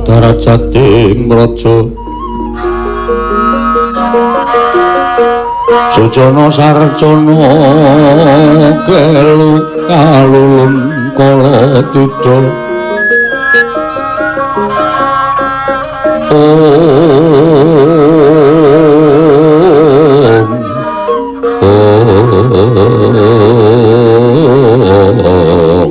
darajating praja Sujana sarjana kelu kalulun kala tidha Om Om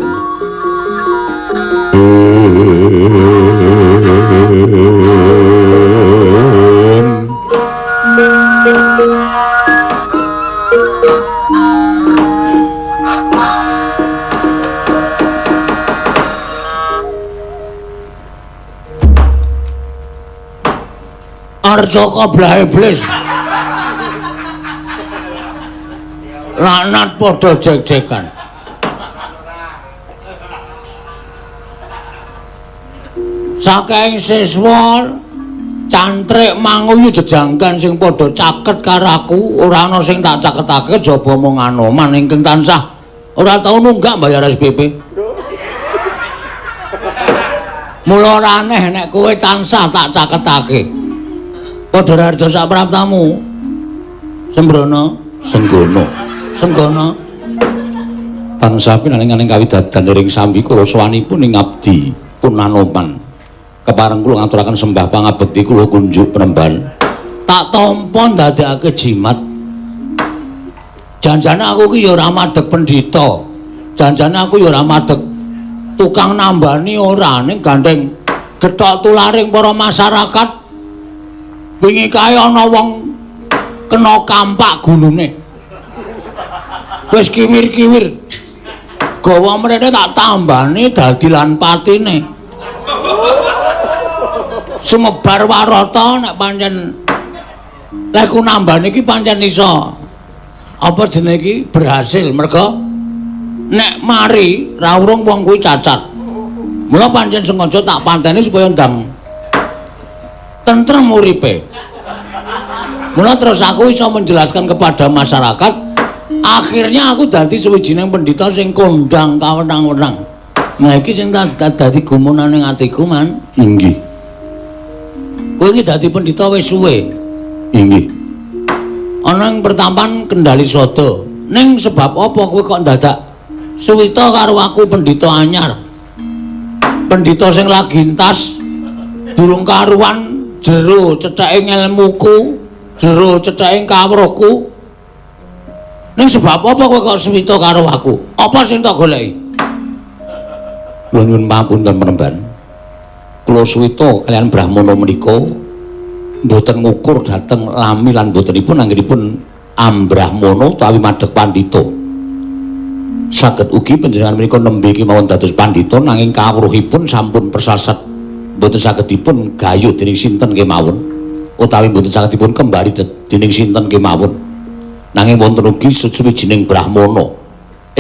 Arjaka blah iblis. Laknat padha jek-jekan. Saking siswa cantrik manguyu jejanggan sing padha caket karo aku, ora ana sing tak caketake jaba mung Anoman ingkang tansah ora tau nunggak bayar SPP. Mula ora aneh nek kowe tansah tak caketake. Padha raharja sak praptamu. Sembrono, Senggono, Senggono. Tansah pinaringaning kawidadan ring sambi kula sowanipun ing abdi pun Anoman. Kepareng kula ngaturaken sembah pangabekti kula kunjuk penemban. Tak tampa ndadekake jimat. Janjane aku ki ya ora madheg pendhita. Janjane aku ya ora madheg tukang nambani ora, ning gandeng gethok tularing para masyarakat. Wingi kae ana wong kena kampak gulune. Wis kiwir-kiwir. Gawa mrene tak tambani dadi lan patine. Sumebar warata nek pancen lek ku nambani iki pancen iso apa jenenge iki berhasil merga nek mari ra urung wong kuwi cacat. Mula pancen sengaja tak panteni supaya ndang tentrem uripe. Mula terus aku iso menjelaskan kepada masyarakat, akhirnya aku dadi suwijining pendhita sing kondang kawenang-wenang. Nah iki sing dadi gumunane atiku, Man. Inggih. Kowe iki dadi pendhita wis suwe. Inggih. Ana ing pertampan Kendali Sada. Ning sebab apa kowe kok ndadak suwita karo aku pendhita anyar? Pendhita sing lagi entas durung karuan jero cetheke ngelmuku, jero cetheke kawruhku. Ning sebab apa kowe kok suwita karo aku? Apa sing tak goleki? Kula nyuwun pamunten penemban. Kula suwita kaliyan Brahmana menika mboten ngukur dhateng lami lan mbotenipun anggenipun ambrahmana utawi madheg pandhita. Saged ugi panjenengan menika nembe kemawon dados pandhita nanging kawruhipun sampun persasat mboten saged dipun gayuh dening sinten kemawon utawi mboten saged dipun kembari dening sinten kemawon. Nanging wonten ugi suwijining brahmana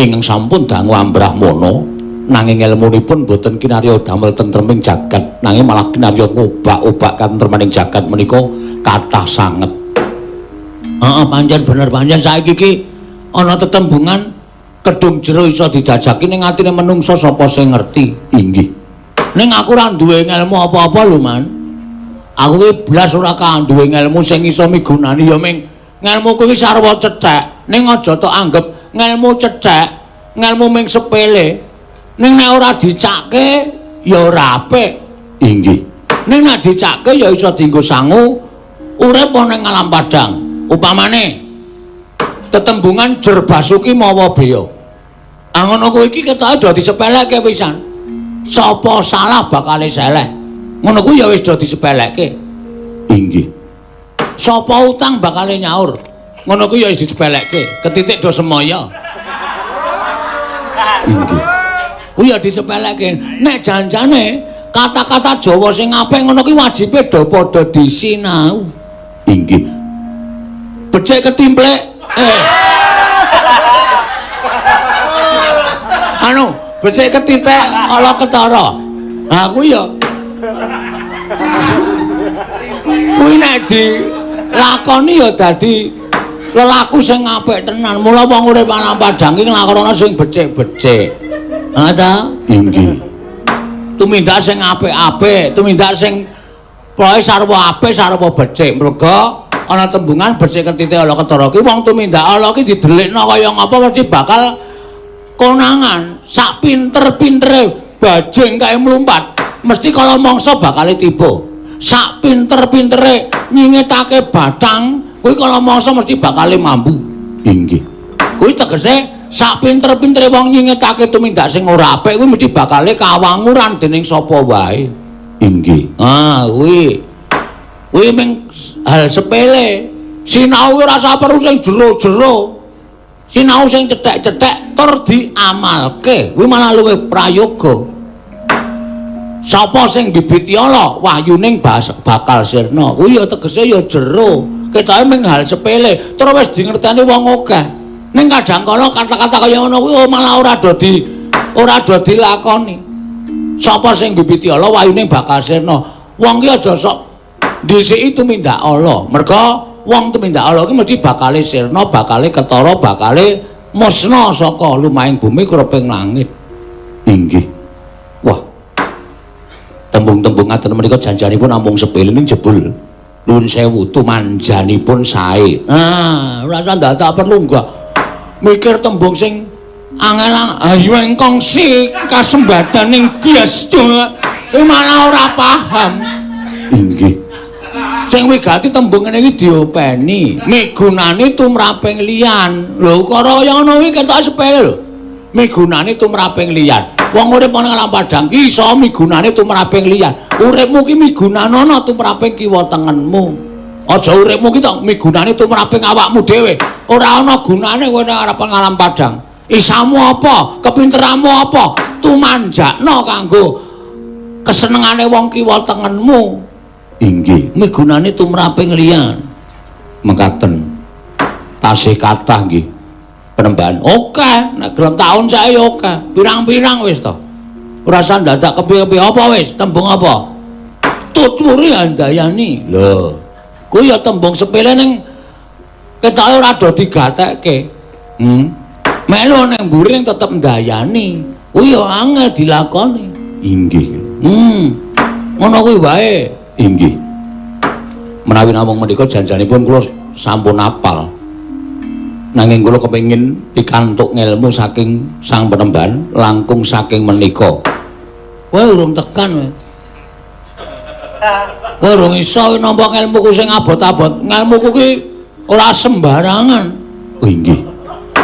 ingkang sampun dangu ambrahmana nanging elmunipun boten kinarya damel tentreming jagat nanging malah kinarya ngobak-obak katentremaning jagat menika kathah sanget. Heeh, pancen bener, pancen saiki iki ana tetembungan kedung jero iso dijajaki ning atine menungsa sapa sing ngerti. Inggih. Ning aku ora duwe ngelmu apa-apa lho, Man. Aku ki blas ora duwe ngelmu sing iso migunani ya ming ngelmuku iki sarwa cethek. Ning aja tok anggep ngelmu cethek, ngelmu ming sepele. Ning nek ora dicake ya ora apik. Inggih. Ning nek dicake ya iso dienggo sangu urip ana ing alam padang. Upamane tetembungan Jer Basuki mawa beya. Ah ngono kuwi iki ketoke do disepelekke pisan. Sapa salah bakale seleh. Ngono kuwi ya wis do disepelekke. Inggih. Sapa utang bakale nyaur. Ngono kuwi ya wis disepelekke. Ketitik do semaya. Inggih. Kuwi ya disepelekke. Nek janjane kata-kata Jawa sing apik ngono kuwi wajibe do padha disinau. Inggih. Becik ketimplek. Anu, becik ketitik ala ketara. Ha kuwi ya. Kuwi nek dilakoni ya dadi lelaku sing apik tenan. Mula wong urip ana padang iki nglakonono sing becik-becik. Ha ta? Inggih. Tumindak sing apik-apik, tumindak sing pokoke sarwa apik, sarwa becik. Merga ana tembungan becik ketite ala ketara ki wong tumindak ala ki didelikno kaya ngapa mesti bakal konangan. Sak pinter-pintere bajing kae mlumpat, mesti kala mangsa bakal tiba. Sak pinter-pintere nyingetake bathang, kuwi kala mangsa mesti bakal mambu. Inggih. Kuwi tegese sak pinter-pintere wong nyingetake tumindak sing ora apik kuwi mesti bakale kawanguran dening sapa wae. Inggih. Ah, kuwi. Kuwi mung hal sepele. Sinau ora usah perlu sing jero-jero. Sinau sing cethek-cethek tur diamalke. Kuwi malah luwih prayoga. Sapa sing bibiti ala wahyuning bakal sirna. Kuwi ya tegese ya jero. Ketoke mung hal sepele, tur wis dingerteni wong akeh. Ning kadang kala kata-kata kaya ngono kuwi malah ora do dilakoni. Sapa sing bibiti ala wahyuning bakal sirna. Wong ki aja sok dhisiki tumindak ala. Merga wong tumindak ala ki mesti bakale sirna, bakale ketara, bakale musna saka lumahing bumi kreping langit. Inggih. Wah. Tembung-tembung ngaten menika janjanipun namung sepele ning jebul nuwun sewu tumanjanipun sae. Ah, ora usah ndadak perlu enggak mikir tembung sing angel ayo engkong si kasembadaning bias kuwi malah ora paham. Inggih. Sing wigati tembung ngene iki diopeni, migunani tumraping liyan. Lho ukara kaya ngono kuwi ketok sepele lho. Migunani tumraping liyan. Wong urip ana alam padang ki iso migunani tumraping liyan. Uripmu ki migunanana tumraping kiwa tengenmu. Aja uripmu ki tok migunani tumraping awakmu dhewe. Ora ana gunane kowe nek arep alam padang. Isamu apa? Kepinteranmu apa? Tumanjakno kanggo kesenengane wong kiwa tengenmu. Inggih. Migunani tumraping liyan. Mekaten. Tasih kathah nggih penembahan. Oke, nek gelem taun sae ya oke. Pirang-pirang wis to. Ora usah ndadak kepiye-kepiye apa wis, tembung apa? Tuturi handayani. Lho. Kuwi ya tembung sepele ning ketoke ora do digatekke. Melu ning mburi ning tetep ndayani. Kuwi ya angel dilakoni. Inggih. Ngono kuwi wae. Inggih. Menawi namung menika janjanipun kula sampun apal. Nanging kula kepengin pikantuk ngelmu saking sang penemban langkung saking menika. Kowe urung tekan kowe. Kowe urung iso nampa ngelmuku sing abot-abot. Ngelmuku ki ora sembarangan. Oh inggih.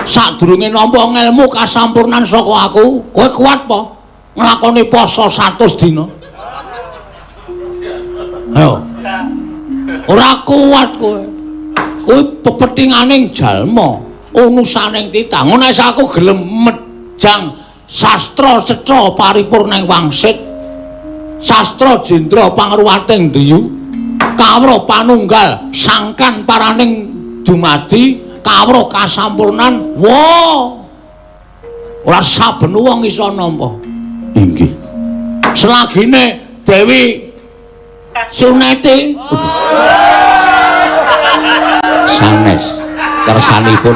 Sadurunge nampa ngelmu kasampurnan saka aku, kowe kuat po nglakoni poso 100 dina? Ayo. Ora kuat kowe. Kuwi pepetinganing jalma, unusaning titah. Ngono nek aku gelem mejang sastra cetha paripurna ing wangsit. Sastra jendra pangruwating diyu, kawruh panunggal sangkan paraning dumadi, kawruh kasampurnan. Wah. Ora saben wong iso nampa. Inggih. Selagine Dewi Suneti sanes kersanipun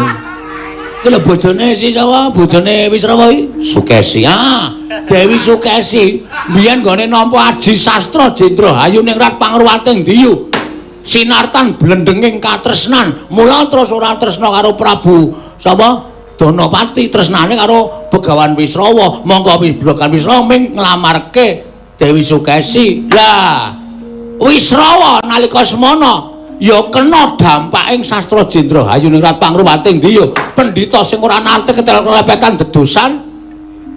iki lho bojone si sapa? Bojone Wisrawa iki? Sukesi. Ah, Dewi Sukesi mbiyen nggone nampa aji sastra jendra hayuningrat pangruwating diyu sinartan blendenging katresnan. Mula terus ora tresna karo Prabu sapa? Danapati, tresnane karo Begawan Wisrawa. Mongko Begawan Wisrawa ming nglamarke Dewi Sukesi. Lah, Wisrawa nalika semana ya kena dampaking sastra jendra hayuningrat pangruwating diyu. Pendhita sing ora nate ketel-kelepetan dedosan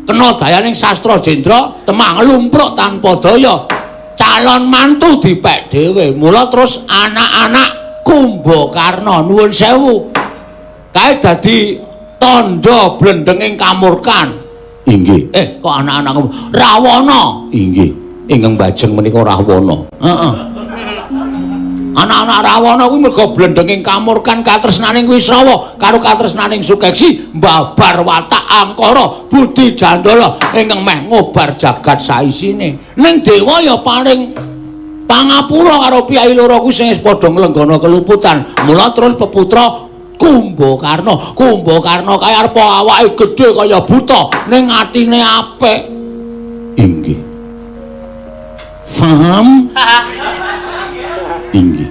kena dayaning sastra jendra temah nglumpruk tanpa daya. Calon mantu dipek dhewe. Mula terus anak-anak Kumbakarna nuwun sewu kae dadi tandha blendenging kamurkan. Inggih. Kok anak-anak Rawana? Inggih. Ingkang bajeng menika Rahwana. Heeh. Anak-anak Rawana kuwi merga blendenging kamurkan katresnaning Wisrawa karo katresnaning Sukeksi mbabar watak angkara budi jandala ingkang meh ngobar jagat saisine. Ning dewa ya paring pangapura karo piyai loro kuwi sing wis padha nglenggana keluputan. Mula terus peputra Kumbakarna. Kumbakarna kae arep awake gedhe kaya buta ning atine apik. Inggih. Paham? Inggih.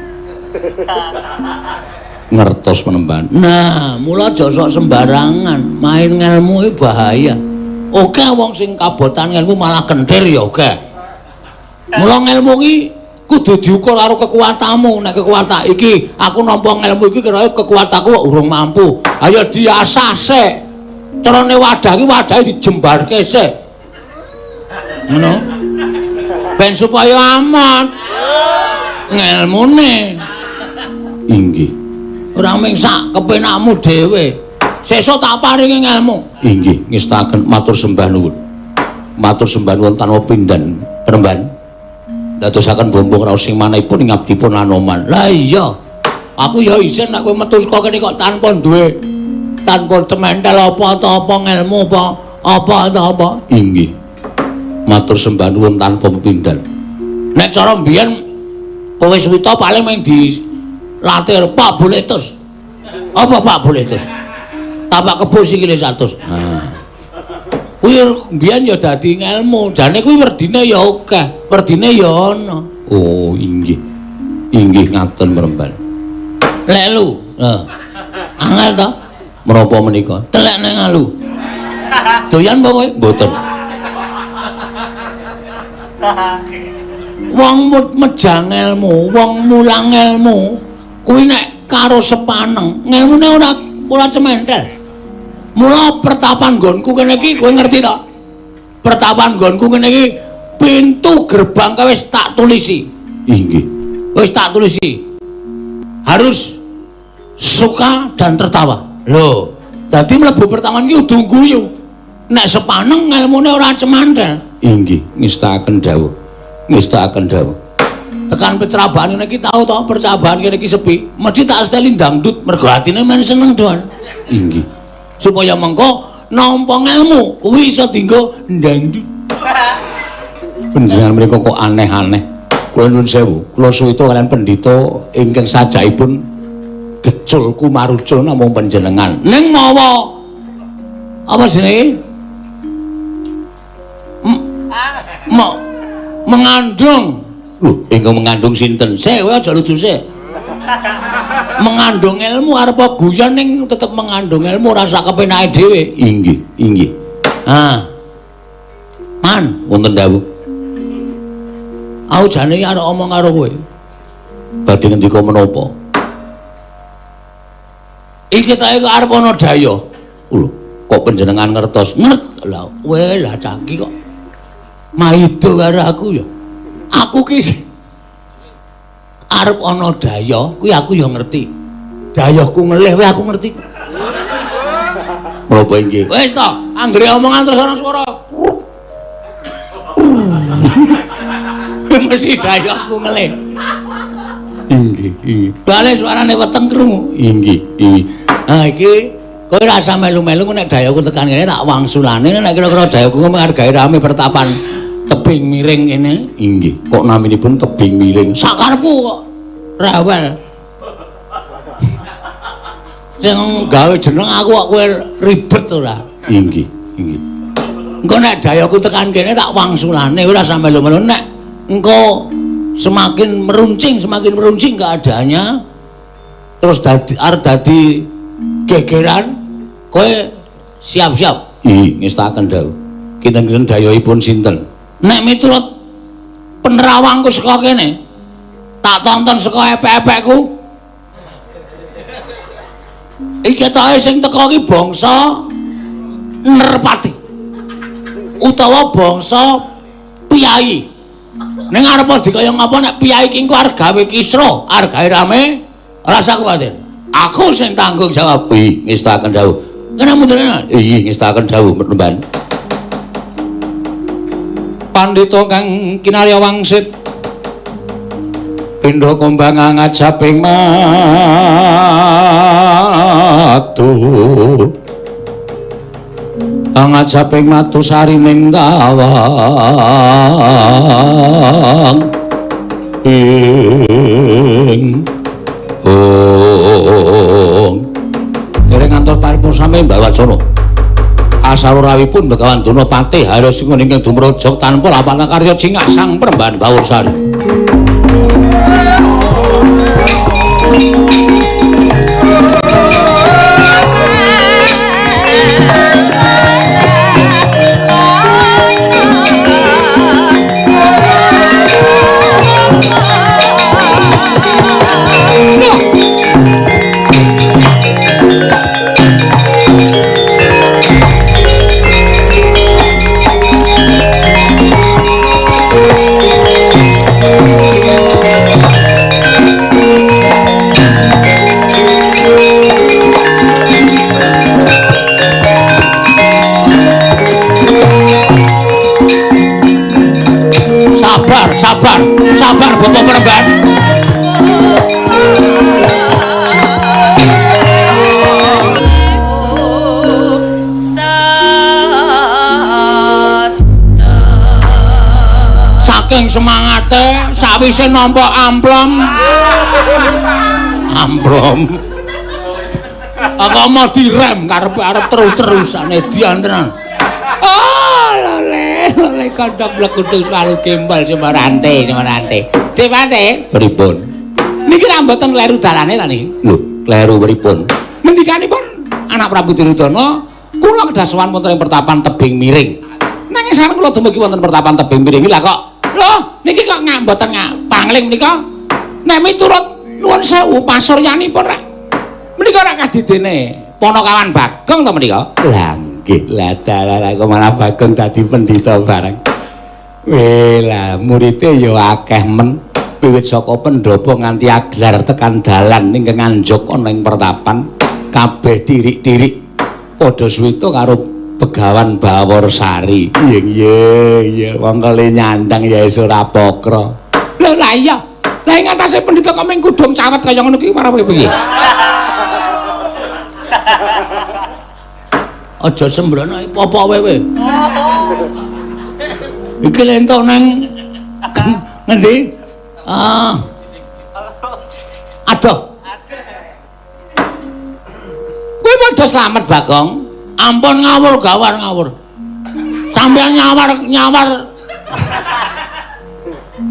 Ngertos Panembahan. Nah, mula aja sok sembarangan, main ngelmu iki bahaya. Oke wong sing kabotan ngelmu malah kenthir ya oke. Mula ngelmu iki kudu diukur karo kekuatanmu. Nek kekuatan iki aku nampa ngelmu iki kira kekuatanku urung mampu. Ayo diasah sik. Carane wadah iki wadahe dijembarke sik. Ngono. Ben supaya aman ngelmune. Inggih. Ora mung sak kepenakmu dhewe. Sesuk tak paringi ngelmu. Inggih, ngestaken matur sembah nuwun. Matur sembah nuwun tanpa pindhan Panembahan. Dadosaken bombong raos sing manahipun ing abdipun Anoman. Lah iya. Aku ya isin nek kowe metu saka kene kok tanpa duwe, tanpa cementel apa ta apa ngelmu apa apa ta apa. Inggih. Matur sembah nuwun tanpa pindhan. Nek cara mbiyen kowe suwita paling mung dilatih Pak Boletus. Apa Pak Boletus? Tapak kebo sikile 100. Nah. Kuwi mbiyen ya dadi ngelmu. Jane kuwi werdine ya akeh, werdine ya ana. Oh, inggih. Inggih ngaten Panembahan. Lek lu. Heeh. Angel to? Menapa menika? Telek nang alu. Doyan apa kowe? Mboten. Wong mejang ngelmu, wong mulang ngelmu, kuwi nek karo sepaneng, ngelmune ora cementel. Mula pertapan nggonku kene iki kowe ngerti to? Pertapan nggonku kene iki pintu gerbang kae wis tak tulisi. Inggih. Wis tak tulisi. Harus suka dan tertawa. Lho, dadi mlebu pertapan iki kudu guyu. Nek sepaneng ngelmune ora cemantel. Inggih, ngestakaken dawuh. Ngestakaken dawuh. Tekan percabaan ngene iki tau to, percabaan kene iki sepi. Mesti tak seteli dangdut mergo atine men seneng doan. Inggih. Supaya mengko nampa ngelmu kuwi iso dienggo ndangdut. Panjenengan mriku kok aneh-aneh. Kula nuwun sewu, kula suwita kalian pendhita ingkang sajaipun gecul kumarucul namung panjenengan. Ning mawa apa jenenge? Mengandung. Lho, ingkang mengandung sinten? Sik, kowe aja lucu sik. Mengandung ilmu arep guyon ning tetep mengandung ilmu ora sak kepenake dhewe. Inggih, inggih. Ah. Man, wonten dawuh. Aku jane iki arep omong karo kowe. Badhe ngendika menapa? Iki ta iki arep ana daya. Lho, kok panjenengan ngertos? Ngert. Lah, kowe lah cah iki kok maido karo aku ya. Aku ki arep ana daya, kuwi aku ya ngerti. Dayaku ngelih kuwi aku ngerti. Menapa inggih? Wis to, anggere omongan terus ana swara. Mesti dayaku ngelih. Inggih, inggih. Bale suarane weteng krungu. Inggih, inggih. Nah iki kowe ora usah melu-melu nek dayaku tekan kene tak wangsulane nek kira-kira dayaku menghargai rame pertapan tebing miring kene. Inggih, kok naminipun tebing miring? Sakarepku kok rewel. Sing gawe jeneng aku kok kowe ribet ora? Inggih, inggih. Engko nek dayaku tekan kene tak wangsulane ora usah melu-melu nek engko semakin meruncing keadaannya terus dadi arep dadi gegeran kowe siap-siap. Inggih, ngestakaken dawuh. Kinten-kinten dayahipun sinten? Nek miturut penerawangku saka kene tak tonton saka epek-epekku iki ketoke sing teko iki bangsa Nerpati utawa bangsa piyayi. Ning arep dikaya ngapa nek piyayi iki engko arep gawe kisra, arep gawe rame, ora usah kuwatir. Aku sing tanggung jawab. Kuwi ngestakaken dawuh. Kena mundurane. Iya, ngestakaken dawuh Panembahan. Pandhita kang kinarya wangsit pindha kembang ngajaping matu ngajaping matu sarining tawang ing ong dereng ngantos paripurna sami mbawacana. Kasaro rawuhipun Begawan Durna Patih Harya Singha ingkang dumrojog tanpa lapanan karya cingak sang Perembahan Baworsari. Sabar, sabar Bapak Peremban. Saking semangate sawise nampa amplom. Amplom. Aku mau direm karepe arep terus-terusane dian tenan. Oh, lole, lole kandhak mlekudung swalu gembal semarante, semarante. Depate, pripun? Niki ra mboten kleru dalane ta niki? Lho, kleru pripun? Ngendikanipun anak Prabu Duryudana, kula kedah sowan wonten ing pertapan tebing miring. Nanging sareng kula dumugi wonten pertapan tebing miring lha kok lho, niki kok mboten pangling menika. Nek miturut nuwun sewu pasuryanipun rak menika rak kadidene Panakawan Bagong to menika? Lah nggih, lah dalah kok malah Bagong dadi pendhita bareng. Weh lah murite ya akeh men, wiwit saka pendhapa nganti aglar tekan dalan ingkang nganjuk ana ing pertapan kabeh tirik-tirik padha suwita karo Begawan Baworsari. Iya iya iya wong kale nyandang ya wis ora pokro. Lho lah iya. Lah ing atase pendhita kok mung kudung cawet kaya ngono ki marang piye? Aja sembrono apa wewe. Iki lentok nang ngendi? Ah. Aduh. Kowe padha slamet Bagong. Ampun ngawur gawar ngawur. Sampeyan nyawar nyawar.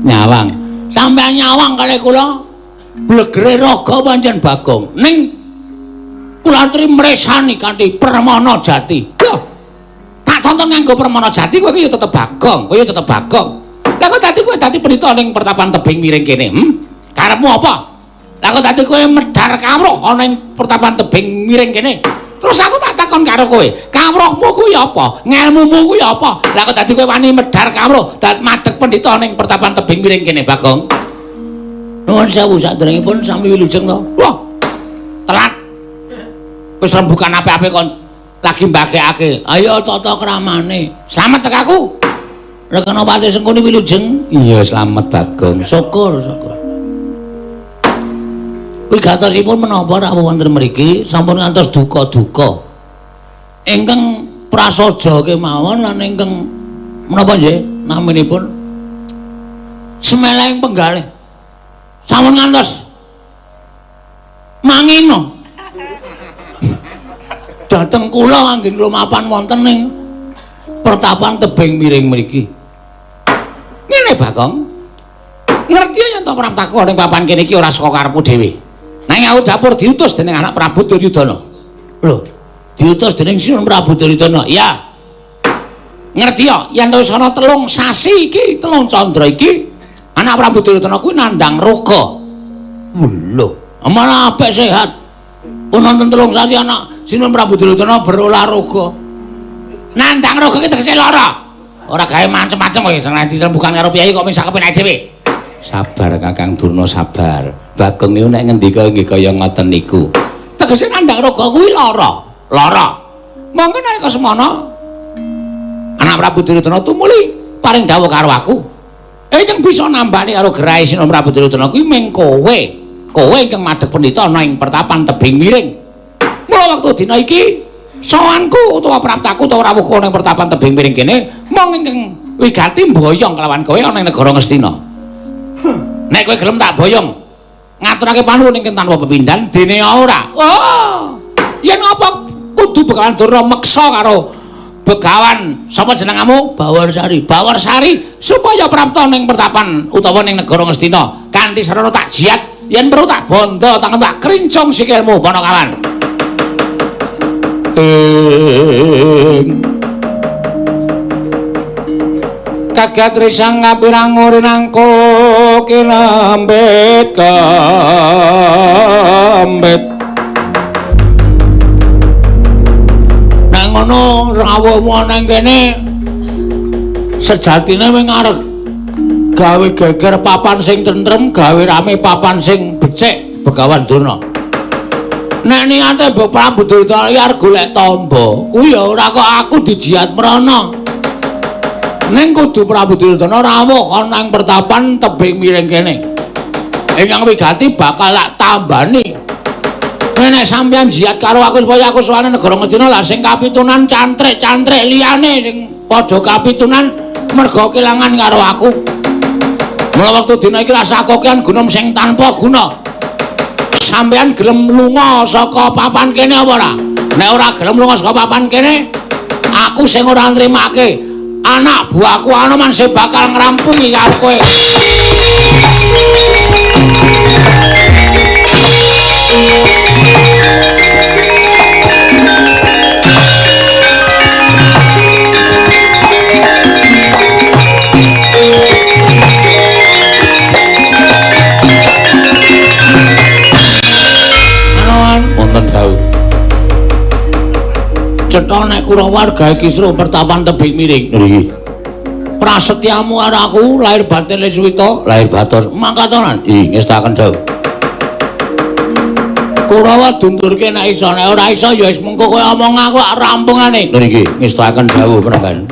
Nyawang. Sampeyan nyawang kali kula blegere raga pancen Bagong. Ning kula aturi mresani kanthi permana jati. Lho, tak tonton nganggo permana jati kowe iki ya tetep Bagong, kowe ya tetep Bagong. Lah kok dadi kowe dadi pendhita ning pertapan tebing miring kene, Karepmu apa? Lah kok dadi kowe medhar kawruh ana ing pertapan tebing miring kene. Terus aku tak takon karo kowe, kawruhmu kuwi apa? Ngelmumu kuwi apa? Lah kok dadi kowe wani medhar kawruh, dadi madeg pendhita ning pertapan tebing miring kene, Bagong. Nuwun sewu saderengipun sami wilujeng to. Wah, telat. Wis rembukan apik-apik kon lagi mbagekake. Ayo tata kramane. Slamet tek aku. Rekenopati Sengkuni wilujeng. Iya, slamet Bagong. Syukur, syukur. Wigatosipun menapa rawuh wonten mriki sampun ngantos duka-duka. Ingkang prasaja kemawon lan ingkang menapa nggih naminipun semeleng penggalih. Sampun ngantos mangino. Dateng kula anggen lumapan wonten ing pertapan tebing miring mriki. Ngene Bagong. Ngerti yen to praptaku ning papan kene iki ora saka karepku dhewe. Nanging aku dapur diutus dening anak Prabu Duryudana. Lho, diutus dening Sinuhun Prabu Duryudana. Iya. Ngerti ya yen wis ana 3 sasi iki, 3 candra iki anak Prabu Duryudana kuwi nandhang roga. Lho, malah apik sehat. Pun nonton 3 sasi anak Sinuhun Prabu Duryudana berolah roga. Nandhang roga iki tegese lara. Ora gawe macem-macem kowe sing dirembukan karo piyai kok mung kepenak dhewe. Sabar Kakang Durna, sabar. Bagong niku nek ngendika nggih kaya ngoten niku. Tegese nandhang roga kuwi lara. Lara. Monggo nalika semana anak Prabu Duryudana tumuli paring dawuh karo aku. Ingkang bisa nambani karo gerahe Sinuhun Prabu Duryudana kuwi mung kowe. Kowe ingkang madhep pendhita ana ing pertapan tebing miring. Mula wektu dina iki sowanku utawa praptaku utawa rawuhku ana ing pertapan tebing miring kene mung ingkang wigati mboyong kelawan kowe ana ing negara Ngastina. Nek kowe gelem tak boyong ngaturake panuwun ingkang tanpa pepindhan dene ora. Oh, yen ngapa kudu Begawan Durna meksa karo Begawan sapa jenengamu? Bawarsari. Bawarsari supaya prapta ning pertapan utawa ning negara Ngastina kanthi sarana tak jiat yen perlu tak bondo tangan tak krincong sikilmu Panakawan. Kagat risang kapirang rinangko kinambet kambet. Ngono rawuhmu nang kene sejatine wing arep gawe geger papan sing tentrem, gawe rame papan sing becik Begawan Durna. Nek niate Mbok Prabu Duryudana iki arep golek tamba, kuwi ya ora kok aku dijiat mrana. Ning kudu Prabu Duryudana rawuh ana nang pertapan tebing miring kene. Ingkang wigati bakal tak tambani. Nek sampeyan jiat karo aku supaya aku sowane negara Ngastina lah sing kapitunan cantrik-cantrik liyane sing padha kapitunan merga kelangan karo aku. Mula wektu dina iki rasa kokean gunung sing tanpa guna. Sampeyan gelem lunga saka papan kene apa ora? Nek ora gelem lunga saka papan kene, aku sing ora nrimake. Anak buahku Anoman sing bakal ngrampungi karo kowe. Wonten dawuh. Cetha nek Kurawa gawe kisruh pertapan tebing miring. Nggih. Prasetyamu karo aku lahir batin Suwita, lahir batos. Mangkatonan. Nggih, ngestaken dawuh. Kurawa dundurke nek iso, nek ora iso ya wis mengko kowe omong aku rampungane. Nggih, ngestaken dawuh penemban.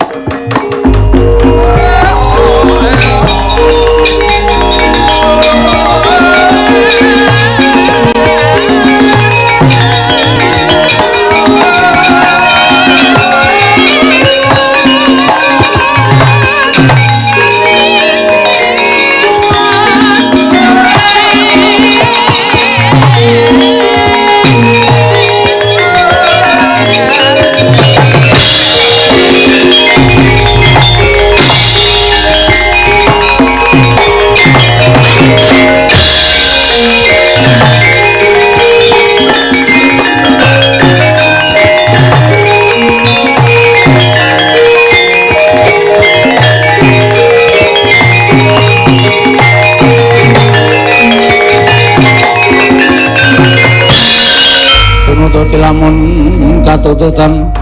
Lamun katututan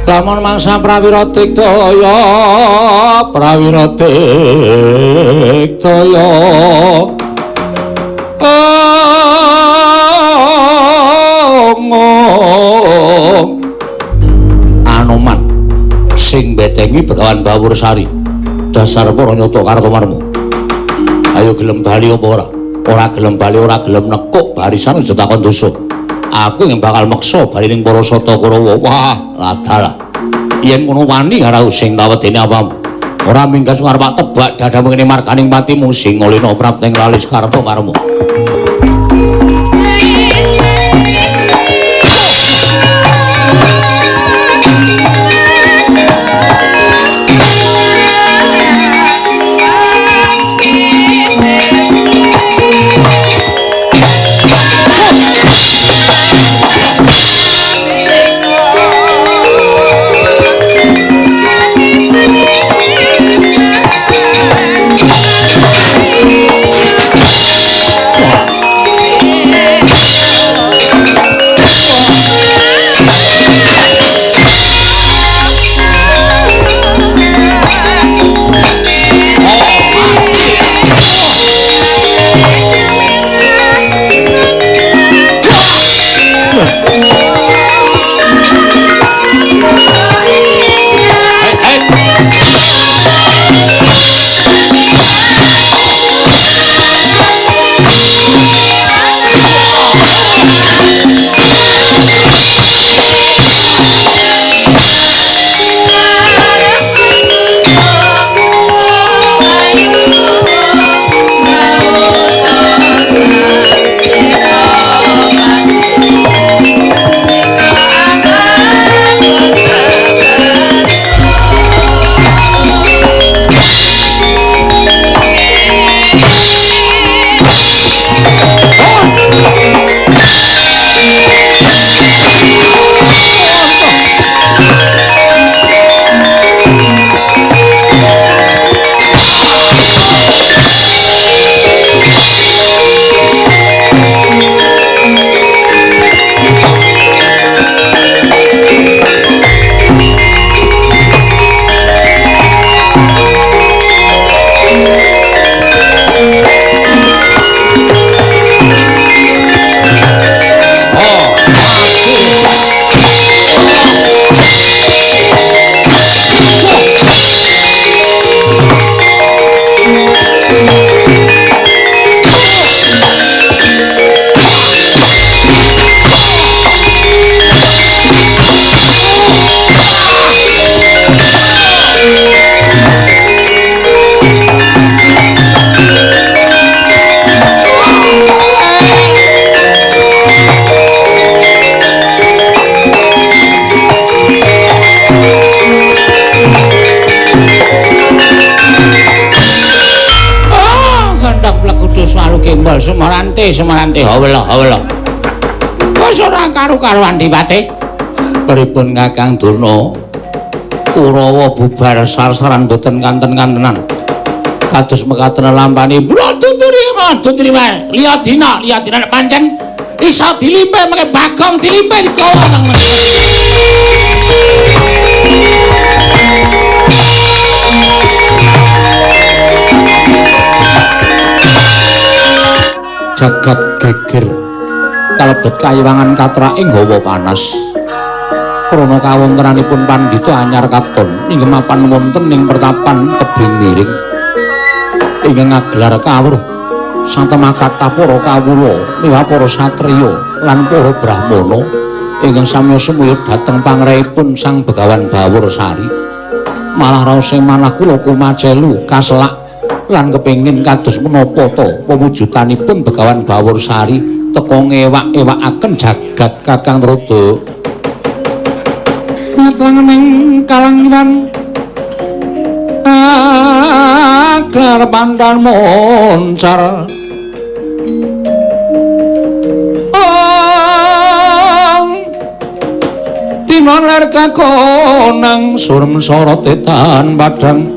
lamun mangsa prawira diktaya prawira diktaya Anoman sing betengi Begawan Bawursari dasar para nyata kartomarmu. Ayo gelem bali apa ora? Ora gelem bali, ora gelem nekuk barisan aja takon dosa. Aku yang bakal meksa bali ning para sata Kurawa. Wah, ladalah. Yen ngono wani karo sing kawedene apamu. Ora minggas arep tebak dadamu ngene marganing patimu sing ngolena prapting lalis karto karmu. Gembol Sumarante Sumarante hawela hawela. Wis ora karu-karuan dipate. Pripun Kakang Durna? Kurawa bubar sar-saran boten kanten-kantenan. Kados mekaten lampane tuturi mawon tuturi wae. Liya dina, liya dina nek pancen iso dilimpe mengke Bagong dilimpe digawa nang jagat geger kalebet kayiwangan katraking hawa panas. Krana kawontenanipun pandhita anyar katon ingkang mapan wonten ing pertapan tebing miring ingkang ngagelar kawruh satemah kathah para kawula miwah para satriya lan para brahmana ingkang sami sumuyut dhateng pangrehipun Sang Begawan Bawursari. Malah raose manah kula kumacelu kaselak lan kepengin kados menapa ta pewujudanipun Begawan Bawursari teka ngewak-ewakaken jagat Kakang Rada. Matlangening kalangwan aglar pandan moncar ong tinon ler kakonang surem sorote tan padang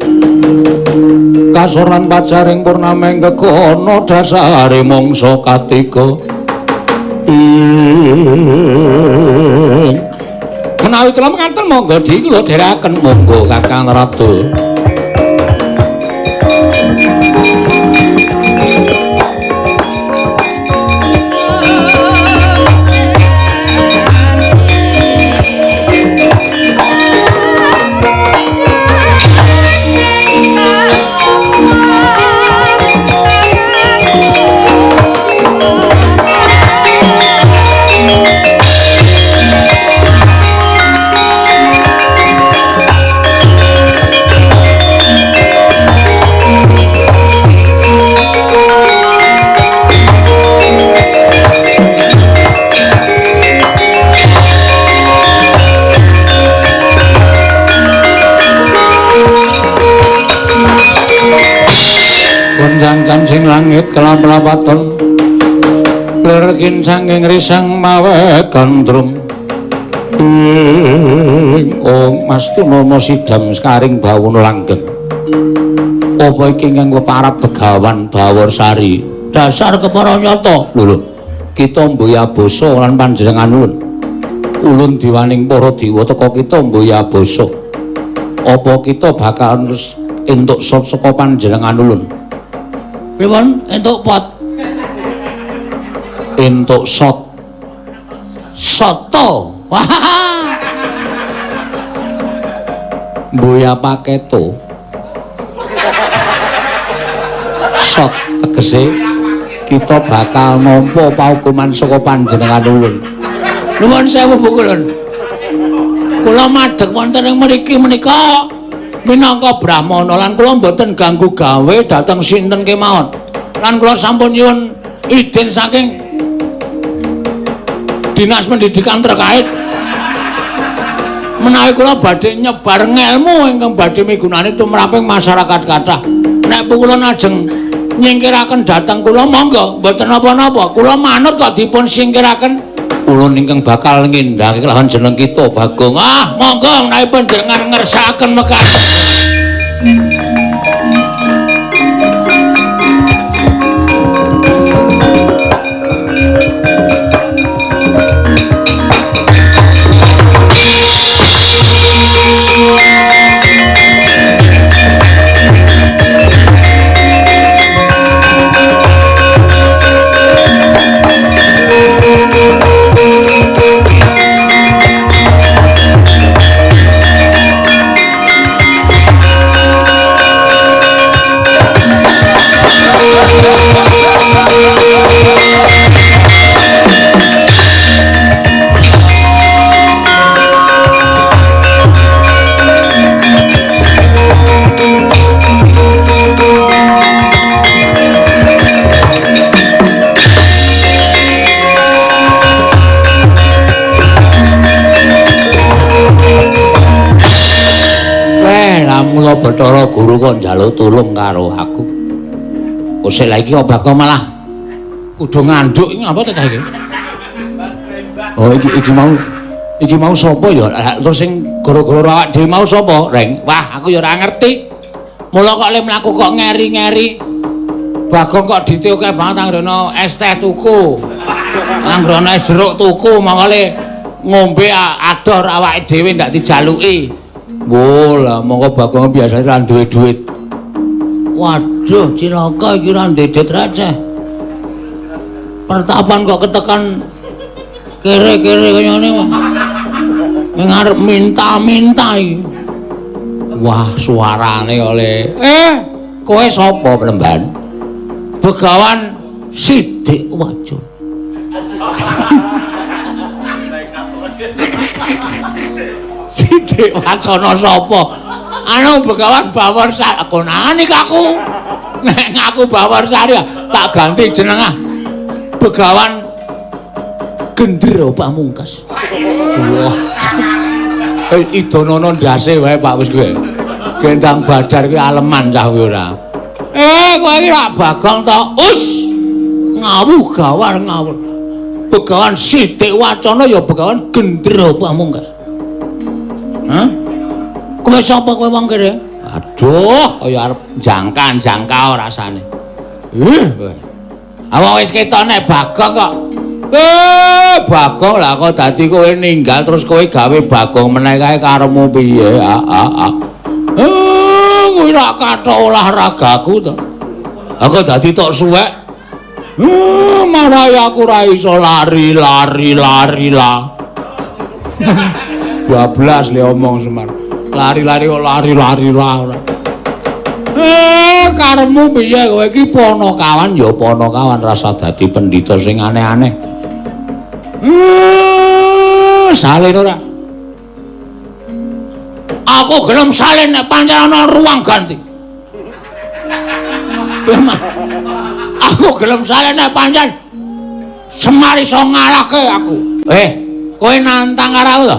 kasoran pacaring purnameng kekono dasare mangsa katiga. Menawi kula mekaten monggo dikula dherekaken monggo Kakang Ratu. Kancing langit kelap-lapaton lerkin saking risang mawe gandrum ing ong Mas Tunama sidam sekaring bawono langgeng. Apa iki ingkang peparab Begawan Bawursari? Dasar kepara nyata. Lho lho, kita mboya basa lan panjenengan ulun. Ulun diwaning para dewa teka kita mboya basa. Apa kita bakal entuk sot saka panjenengan ulun? Pripun entuk pot? Entuk sot. Soto. Wah. Mboya paketo. Sot tegese kita bakal nampa paukuman saka panjenengan ulun. Nuwun sewu Bu Kulun. Kula madheg wonten ing mriki menika minangka brahmana lan kula mboten ganggu gawe dhateng sinten kemawon. Lan kula sampun nyuwun izin saking Dinas Pendidikan terkait menawi kula badhe nyebar ngelmu ingkang badhe migunani tumraping masyarakat kathah. Nek kula ajeng nyingkiraken dhateng kula monggo, mboten napa-napa. Kula manut kok dipun singkiraken. Ulun ingkang bakal ngindhake kelawan jeneng kita Bagong. Ah, monggo menawi panjenengan ngersakaken mekaten. Mula Bathara Guru kok njaluk tulung karo aku. Usih lha iki kok malah Kudu nganduk iki ngapa ta iki? Oh iki mau sapa ya? Terus sing gara-gara awak dhewe mau sapa, Reng? Wah, aku ya ora ngerti. Mula kok le mlaku kok ngeri-ngeri. Bagong kok dite akeh banget anggere es teh tuku. Anggere es jeruk tuku, mongko le ngombe ador awake dhewe ndak dijaluki. Wo lah mongko Bagong biasane ra duwe duit. Waduh, cilaka iki ra duwe duit receh. Pertapan kok ketekan kere-kere kaya ngene. Ning arep minta-minta iki. Wah, suarane oleh. Kowe sapa, Penemban? Begawan Sidik Wajon. Sidik Wacana sapa? Anu Begawan Bawor Sari. Konangan iki aku. Nek ngaku Bawor Sari tak ganti jeneng ah. Begawan Gendero Pamungkas. Wah. Idonono ndase wae Pak wis kowe. Gendang Badar kuwi aleman cah kuwi ora. Kowe iki rak Bagong to? Us. Ngawuh gawar ngawur. Begawan Sidik Wacana ya Begawan Gendero Pamungkas. Hah? Kowe sapa kowe wong kene? Aduh, kaya arep jangka-jangka rasane. Ih, awak wis ketok nek Bagong kok. Bagong lah kok dadi kowe ninggal terus kowe gawe Bagong meneh kae karepmu piye? Kuwi rak kathok olahragaku to. Aku dadi tok suwek. Marai aku ora iso lari lari lari lah. Bablas le omong Semar. Lari-lari kok lari-lari lah ora. Karepmu piye kowe iki ponokawan ya ponokawan rasa dadi pendhita sing aneh-aneh. Salin ora? Aku gelem salin nek pancen ana ruang ganti. Aku gelem salin nek pancen Semar iso ngalahke aku. Kowe nantang karo aku to?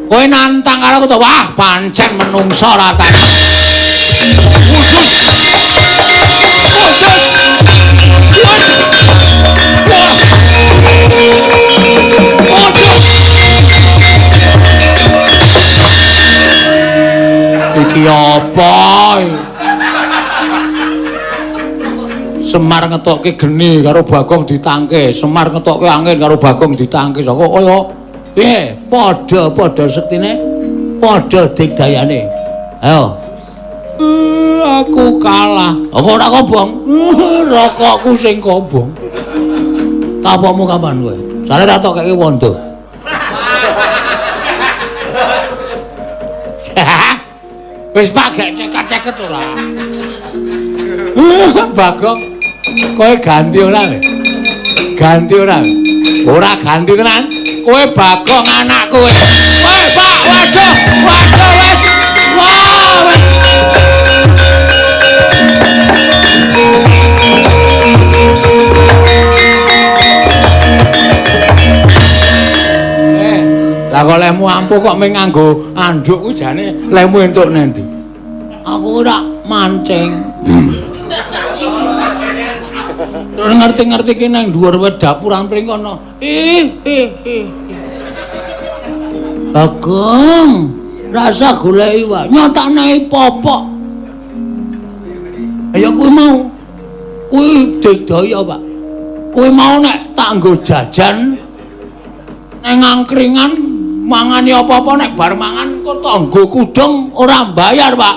Kowe nantang karo aku to? Wah, pancen menungso ora ta. Kudus. Kudus. Wah. Kudus. Iki apa? Semar ngetokke geni karo Bagong ditangke, Semar ngetokke angin karo Bagong ditangke. Kok kaya piye? Padha-padha sektine, padha digdayane. Ayo. Aku kalah. Apa ora kobong? Rokokku sing kobong. Kapokmu kapan kowe? Sale ra tok keke wondo. Wis Pak gek ceket-ceket ora. Bagong, kowe ganti ora kowe? Ganti ora? Ora ganti tenan. Kowe Bagong anakku kowe. Woi Pak, waduh, waduh wis. Wah, wis. Lah kok lehmu ampuh kok mung nganggo anduk kuwi jane lehmu entuk nendi? Aku ora mancing. Terus ngerti-ngerti ki nang dhuwur wit dapuran pring kono. Ih, ih, ih. Bagong, rasa golek iwak, nyotakne popok. Ya kuwi mau. Kuwi digdaya, Pak. Kuwi mau nek tak nggo jajan nang angkringan mangani apa-apa nek bar mangan kok tangga kudung ora mbayar, Pak.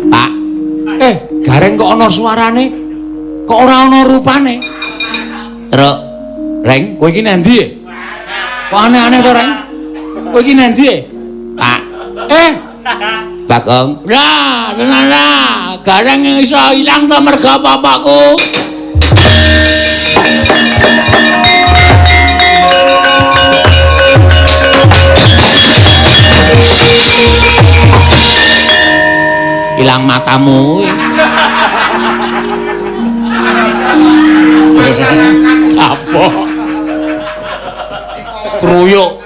Pak, gareng kok ana suarane? Kok ora ana rupane? Truk, Reng, kowe iki nang ndi? Kok aneh-aneh to, Reng? Kowe iki nang ndi? Pak. Bagong. Lah, tenan lah. Gareng iso ilang to merga bapakku. Ilang matamu. Kruyuk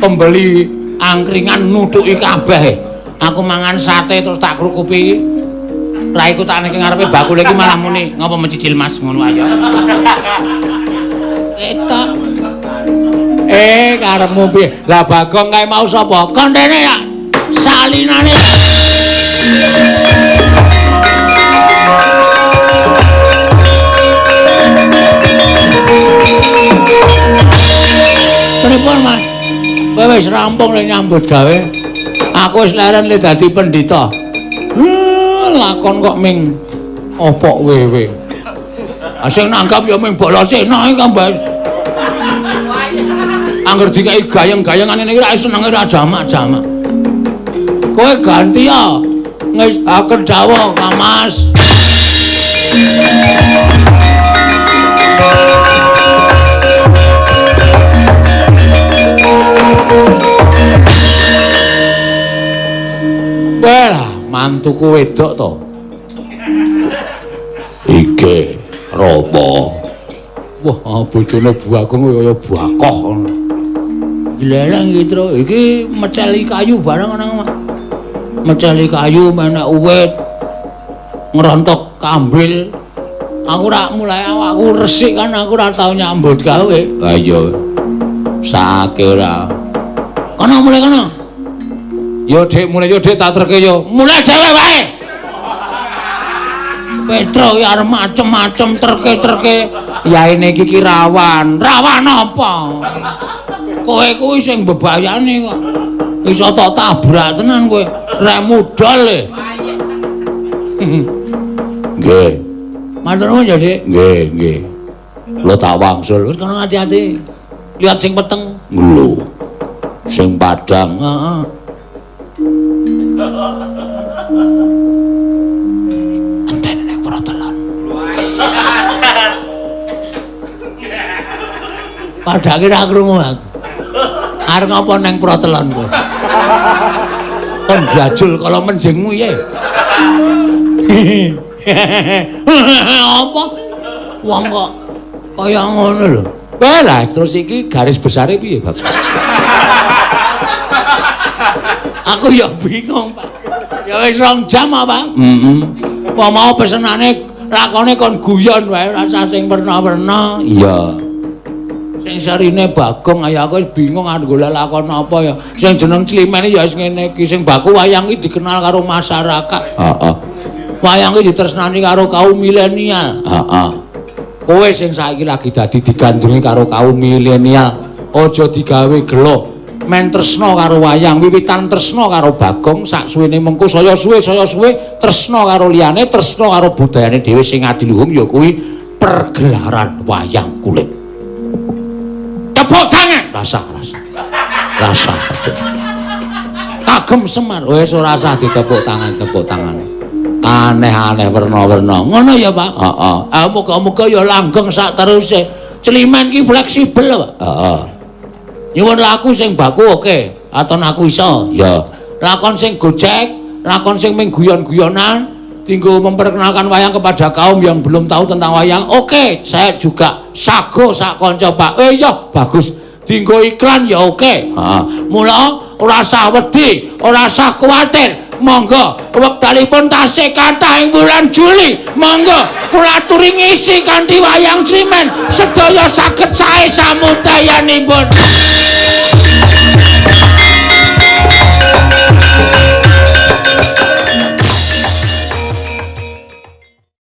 pembeli angkringan nutuki kabeh. Aku mangan sate terus tak krukupi. Raiku tak niki ngarepe bakul iki malah muni, "Ngapa mencicil Mas?" Ngono ayo. Ketok. Karepmu piye? Lah Bagong kae mau sapa? Kontene ya salinane. Pripun Mas? Kowe wis rampung le nyambut gawe. Aku wis leren le dadi pendhita. Lakon kok ming opok wewe. Sing nanggap ya ming Balasena iki kan, Mbak. Angger dikai gayeng-gayengan ngene iki ra senenge ra jamak-jamak. Kowe ganti ya. Ngesaken dawuh, Kang Mas. Wah, mantuku wedok to. Iki Rama. Wah, bojone Bagong kaya bakoh ngono. Gleleng iki, Tru. Iki meceli kayu bareng nang omah. Meceli kayu menek uwit. Ngrontok kambil. Aku ora mulai awakku resik kan aku ora tau nyambut gawe. Ha iya. Sake ora. Kono mulai kono. Yo Dik, mulai yo Dik tak terke yo. Mulai dhewe wae. Petro ya arep macem-macem terke-terke. Yaene iki ki rawan. Rawan apa? Kowe kuwi sing mbebayani kok. Iso tok tabrak tenan kowe. Rek mudhol e. Nggih. Matur nuwun ya, Dik. Nggih, nggih. Kula tak wangsul. Wis kono ati-ati. Lihat sing peteng. Lho. Sing padang. Heeh. Entene ning protelon. Padake ra krungu aku. Arep ngapa nang protelon kowe? Kon blajul kala menjingmu ye. Apa? Wong kok kaya ngono lho. Wah lah terus iki garis besare piye, Bang? Aku ya bingung, Pak. Ya wis 2 jam apa? Heeh. Wong mau pesenane lakone kon guyon wae ora usah sing werna-werna. Iya. Sing serine Bagong ayo aku wis bingung arep golek lakon apa ya. Sing jeneng Climene ya wis ngene iki, sing baku wayang iki dikenal karo masyarakat. Heeh. Wayang iki ditresnani karo kaum milenial. Heeh. Kowe sing saiki lagi dadi digandrungi karo kaum milenial, aja digawe gelo. Men tresna karo wayang, wiwitan tresna karo Bagong, sak suwene mengko saya suwe tresna karo liyane, tresna karo budayane dhewe sing adiluhung ya kuwi pergelaran wayang kulit. Tepuk tangan. Rasa. Rasa. Kagem Semar. Wis ora usah ditepuk tangan, tepuk tangan. Aneh-aneh werna-werna. Ngono ya, Pak? Heeh. Ah muga-muga ya langgeng sak teruse. Climen ki fleksibel, Pak. Heeh. Nyuwun laku sing baku oke, aton aku iso. Ya. Lakon sing gojek, lakon sing ming guyon-guyonan, dinggo memperkenalkan wayang kepada kaum yang belum tahu tentang wayang. Oke, saya juga sago sak kanca, Pak. Iya, bagus. Dinggo iklan ya oke. Heeh. Mula ora usah wedi, ora usah kuwatir. Monggo wektalipun tasih kathah ing wulan Juli. Monggo kula aturi ngisi kanthi wayang Climen. Sedaya saged sae samudayanipun.